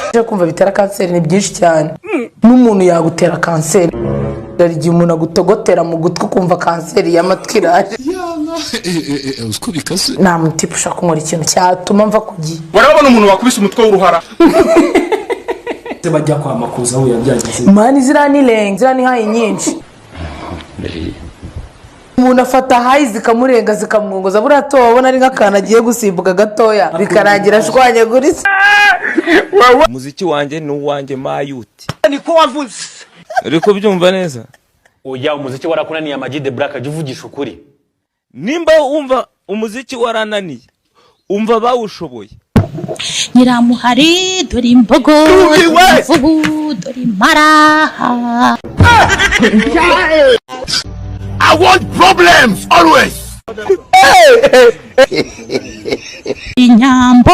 Ibyo kumva bitera kanseri ni byinshi cyane. N'umuntu yagutera kanseri. Hari igihe umuntu agutogotera mu gutwi, ukumva kanseri y'amatwi iraje. Uziko bikaze. Nta mutipe ushaka kunkora ikintu cyatuma mva ku gihe. Warabona umuntu wakubise umutwe w'uruhara. Se bajya kwa Makuza we yabyagize? Man, ziriya ni renga, ziriya ni high nyinshi. Umuntu afata high zikamurenga, zikamwongoza. Buriya to wabona ari nk'akantu agiye gusimbuka gatoya, bikarangira ashwanyaguritse. Umuziki wanjye ni uwanjye mayuti. Niko wavuze. Uri kubyumva neza? Oya, umuziki warakunaniye, Ama G The Black, jya uvugisha ukuri. Nimba wumva umuziki warananiye, umva bawushoboye. Nyiramuhari, dore imbogo, dore imvubu, dore impara. I want problems always. Inyambo.